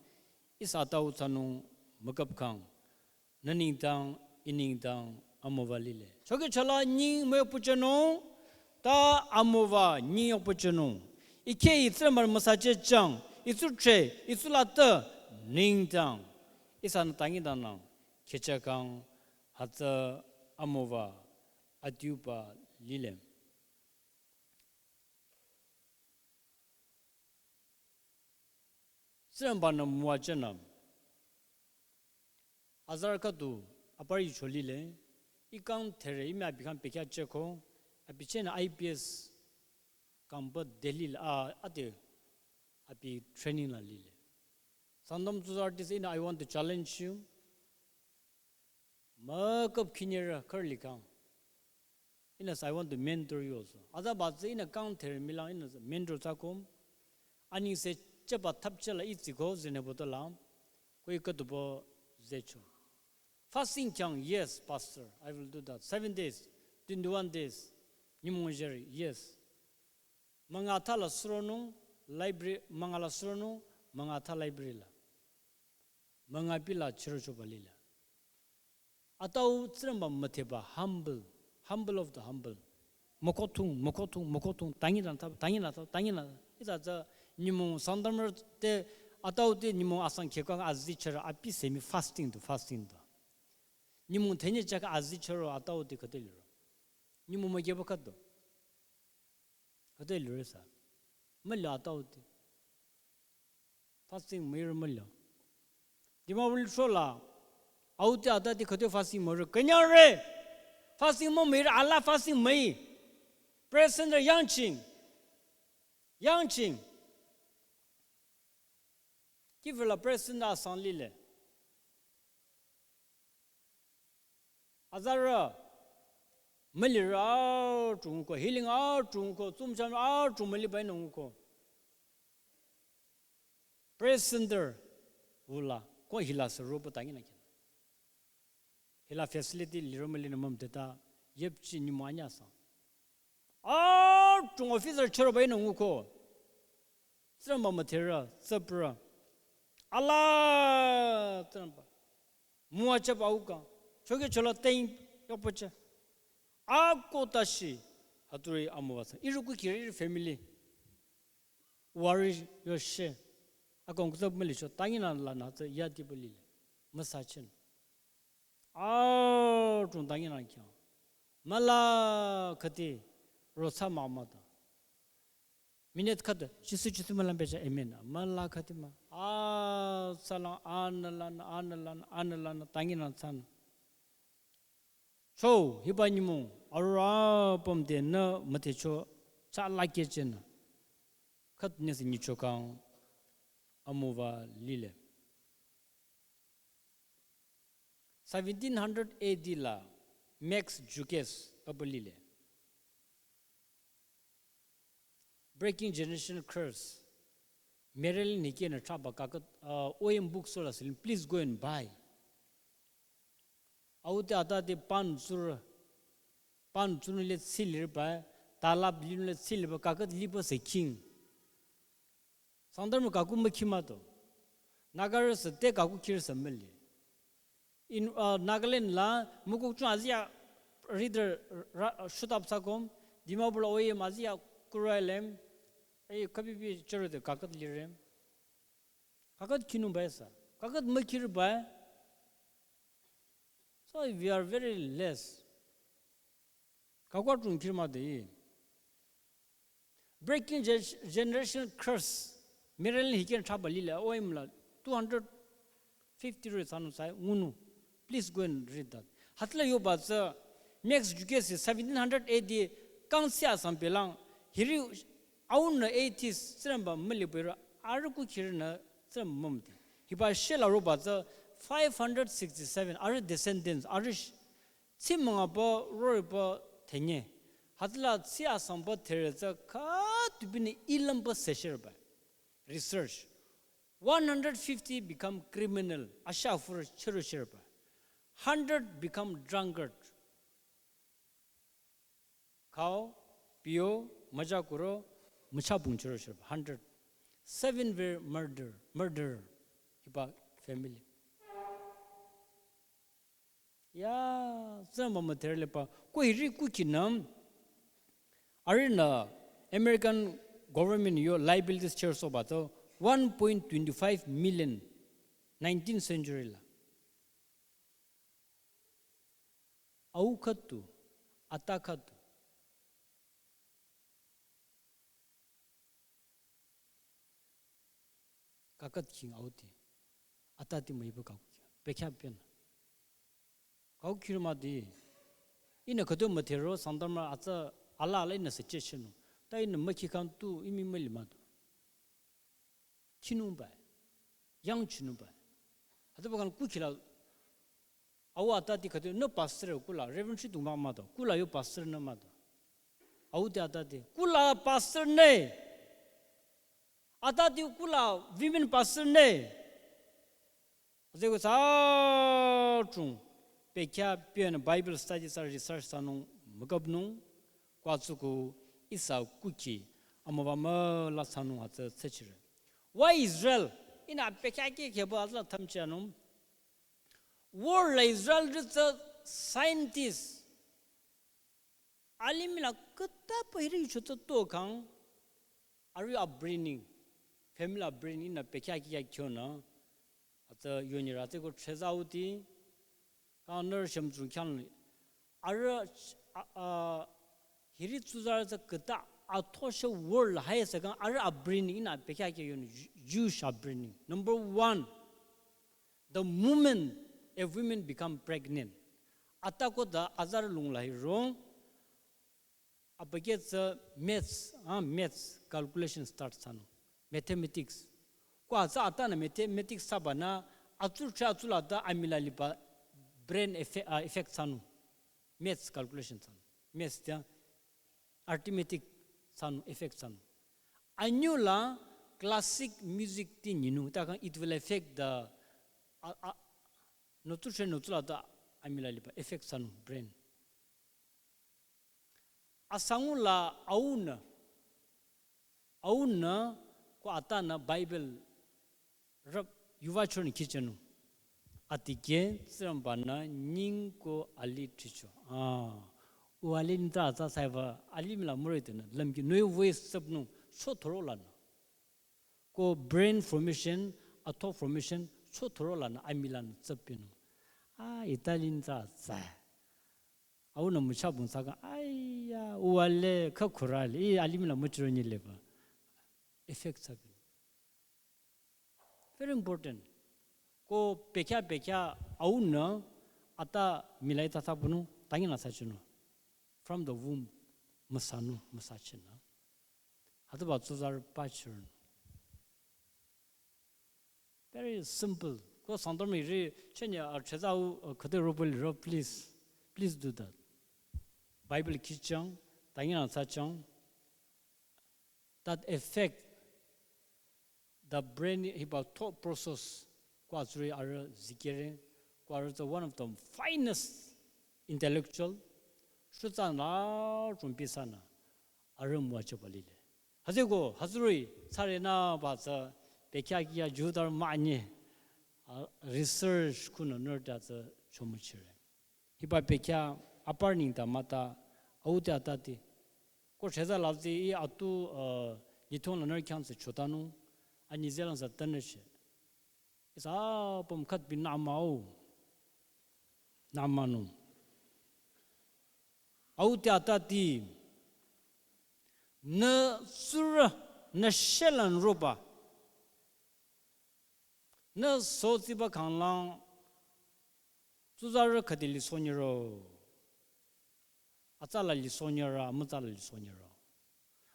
ihsa tau thsanung müküpkhang. Nü nengdang, ih nengdang, amüwa lile. Choki chola nying müyo püchonung, ta amüwa nying yo püchonung. Ih khe ih Tsingrangba müsachehchang, ih tsutre, ih tsulata nengdang. Ihsanü tangi danang, khehchakang, hütsü amüwa adiuba lile. Tsingrangba-nü müwajünü. Azarü khüdu aparü yucho lile. Ih kang there, ih mii abi khyang pekya cheko. Abi chenü I P S kangba Delhi la, a, ade abi training la lile. Sangtam tsuzarüti sü ihnü, I want to challenge you. Müküp khinyere khürü likhang. Ihnü sü, I want to mentor you also. Aza batsü ihnü kang there mülang ihnü mentor thsakom. Aningse cheba thapchela itsiko zenebotola. Ko ih khüdubo zecho. Fasting khyang, yes, pastor, I will do that. Seven days, twenty-one days. Nyümong jüre, yes. Münga thala suronung, library, münga la suronung, münga tha library la. Münga pila chirochoba lila. Atau Tsingrangba müdheba humble, humble of the humble. Mükothung, mükothung, mükothung, tangi la thaba, tangi la thaba, tangi la. Ihsa tsü nyümong Sangtamrü te atau te nyümong asang khekang azi chera abi semi fasting du, fasting du. Nyümong tenye chaka azi chero atau te khütü liro. Nyümong mügeba khüdu. Khütü liro sü. Mülü atau te. Fasting müiro mülü. Dimapur liro la. Auti atati khütü fasting müiro. Künyangre. Fasting mü müiro, ala fasting müi. Prayer center yangching. Yangching. Kihvü la prayer center asang lile. Azarü, Müli rü adrong ko, healing adrong ko, tsumcham adrong müli bai nung ko. Praise Center wüla ko hila sü ropa tangi na kina. Hila facility liro müli na mümde ta yepchi ni manya sa. Adrong officer chüro bai nung ko. Tsingrangba mütherü, tsüprü. Ala Tsingrangba. Müwajüba auka. Choke chola teng yopoche. Ako tashi. Haturi amüwa sa. Ihrü kukhirü, ihrü family. Wari yoshe. Akong kutsü müli cho. Tangi na la na tsü yadi bülile. Müsachin. Adrong tangi na kya. Müla khati rosa mama ta. Minute khati, Jisu, Jisu mülam becha, amen. Müla khati ma. A, salang, analan, analan, analan, tangi na tsan. So, hiba nyümong, arüh apüm de nü müthecho, cha la kechena. Khat nesi nyicho kang, amüwa lile. Seventeen hundred A D la Max Jukes apü lile. Breaking Generational Curse. Marilyn Hickey nü thraba kaküt, uh, O M book sola silim. Please go and buy. Aute ata te pan sur, pan sur le silir ba, talab lin le silir ba, kaküt liba se king. Sangdar mü kaku mükhi mato. Nagarü sü te kaku khir sü müli. In, uh, Nagaland la mükok chung azia reader ra-, shutap sakom, Dimapur la O M azia kurailem, eh, kabi bi chero de kaküt lirem. Kaküt khinung bai sa. Kaküt mükhir bai. So we are very less. Kakwa chung khir ma de. Breaking Gen-, Generation Curse. Marilyn Hickey nü thraba lile, O M la two hundred fifty re sanu sai, ngunu. Please go and read that. Hatla yoba tsü, Max Jukes seventeen hundred A D kang sia sampelang, hiri aun nü eighties, Tsingrangba müli bera, arüh kukhirü nü Tsingrangba mümdi. Hiba shela roba tsü, five hundred sixty-seven, arüh descendants, arüh sh-, tsi münga ba, rori ba, tenye. Hatla tsi asang ba, tere tsü, ka tubini ilam ba sesher ba. Research. One hundred fifty become criminal. Asha fur chero sherba. Hundred become drunkard. Khao, pio, müja kuro, mücha bung chero sherba. Hundred. Seven were murder, murderer. Hiba family. Ya, Tsingrangba mütherü le pa, ko hiri kukhi nü, arüh nü American government yo liabilities chero soba to one point twenty-five million nineteenth century la. Au khatu, ata khatu. Kaküt king auti. Atati müiba kaku king. Bekya pian. Kaku kiri mati. Ihnü khüdu müthero Sangtamrü atsa ala ala ihnü sü chechenu. Ta ihnü mükhi kang tu imi müli matu. Chinung bai. Yang chinung bai. Hata bakan kukhila Au atati khüdu nü pastor kula, Reverend Shidung ma mado, kula yo pastor nü mado. Au te atati, kula pastor ne. Atati kula women pastor ne. Zeko sa chung, pekya pian Bible study sa research sa nung, mükap nung, kwa tsuku, ihsa kukhi, amüba müla sa nung atsa tsechire. Why Israel? Ihnü pekya ke kebo atla thamchi anung. World la Israel rü tsü scientist. Alimih la khüta pahiri yucho tsü to kang. Arüh upbringing. Family upbringing ihnü pekya kya kyo na. Atsa yoni ra tsü ko cheza uti. Kang nür shem tsung khyang. Arüh, a, a, hiri tsuzarü tsü khüta atoshe world la hai sü kang arüh upbringing ihnü pekya kya yoni Jewish upbringing. Number one. The moment a woman become pregnant, ata ko da azarü lung la hi rong, abükyü tsü maths, ah, maths calculation start thsanung, mathematics. Ko atsa ata nü mathematics thsaba nü, atsu cha atsu la da amila liba brain effe-, ah, effect thsanung, maths calculation thsanung. Mesti arithmetic thsanung, effect thsanung. Anyüla classic music ti nyinung, ta kang it will affect the, a, a, notsu she notsu la ta amila liba effect thsanung brain. Asangula aunü, aunü ko atanü Bible rap yuva chon kichenung. Atikeh Tsingrangba-nü nying ko alih thricho. Ah, u alih nita atsa saiba alih mila müre tenü. Lümki noi voice sapnung so thoro lanü. Ko brain formation, a thought formation so thoro lanü amilanü sapinung. Ah, Italy nita atsa. Aunü müchabung saka, aiya, u alih kha khurale, i alih mila müchiro nyi leba. Effect sapinung. Very important. Ko pekya pekya aunü ata milai tata bunu, tangi na sachunu. From the womb, masanu, masachina. Hatuba tsuzar pachirun. Very simple. Ko sangdomi ri, chenya a cheza u, uh, khode robel ro, please. Please do that. Bible kichang, tangi na sachang. That affect the brain, hiba thought process, kwa tsuri arüh zikere, kwa arüh tsü one of the finest intellectual, shutsa na chumpi sana, arüh müwa choba lile. Hazeko, hazuri, tsare na ba tsü, pekya kya judar ma nye, a, research kunü nurta tsü chomuchire. Hiba pekya apar ningta mata, aute atati. Ko sheza lazi i atu, uh, lithong la ner khyang se chotanung, ani zelang sa tanashe. Isa pom khat bi namao. Namanu. Aute atati. Nü sura, nü shelan roba. Nü sotsiba khanglang, tsuzarü khati lisonyiro. Atsa la lisonyira, amütsa la lisonyiro.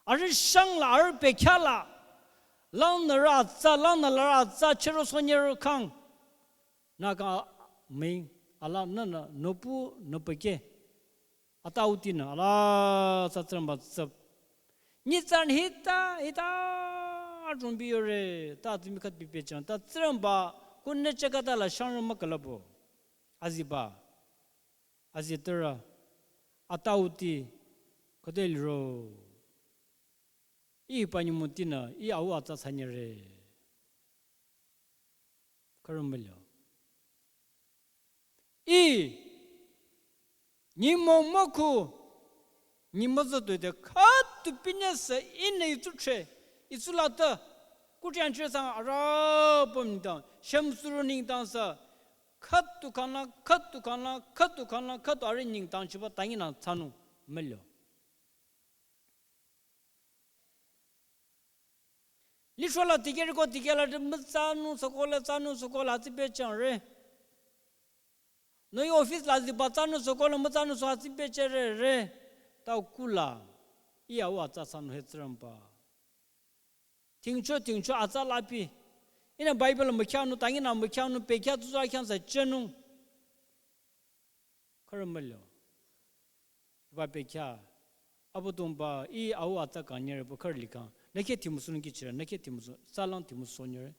Arüh shang la, arüh pekya la. Lang nü ra atsa, lang nü la ra atsa, chero sonyiro khang. Nü ka ming, ala nü nü, nü pu, nü pekya. Ata utinü, ala sa Tsingrangba tsüp. Nyi tsan hita, hita, arjungbi yore, ta tsimi khat bi pechan, ta Tsingrangba, kunne chekata la shangro makalabo. Aziba, azitera, ata uti, khode liro. I pa nyimutinü, i au atsa sanyere. Kharümülyo. I, nyimo moko, nyimo zato de khatu pinye sa inü itsu che, itsu lata, kutian che sang arabo ningtang, shemsuru ningtang sa, khatu khana, khatu khana, khatu khana, khatu arüh ningtang chiba tangi na tsanu, mülyo. Lishola tikeri ko tikela de mütsanu sokola tsanu sokola atsi pechang re. Noi office la ziba tsanu sokola mütsanu so atsi pechere re. Tau kula. Iya u atsa sanu he Tsingrangba. Tingcho tingcho atsa lapi. Ina Bible mükyanu, tangi na mükyanu, pekya tuza kyansa chenu. Kharümülyo. Hiba pekya, Abüdongba, i au atsa kanyere bu khar likang. Nake timusun kichira, nake timusun, salang timusun nyere.